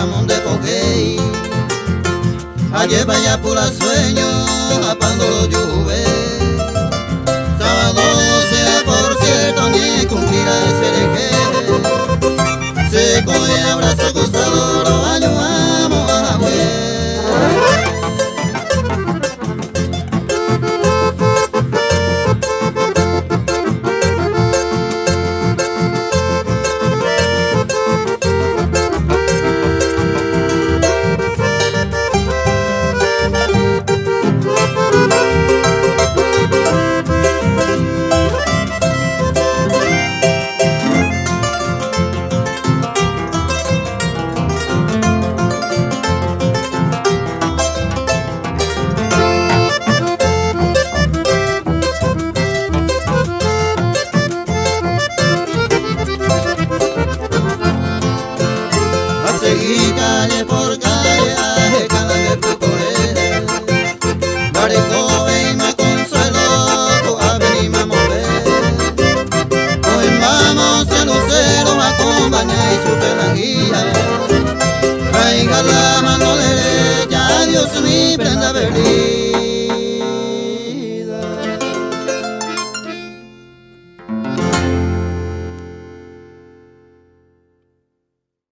Oiméramo nde pohéi Ajépa japura sueño ha cuando lo lluve Sábado sea por cierto ñecumplirá ese reje Se coge abrazo cruzado lo ayudamos a ver. A seguir calle por calle, a cada vez por él. Bareco, ma consuelo, a venir a mover. Hoy vamos el lucero a acompañar y su pelanguía. Traiga la mano derecha, Dios mi prenda feliz.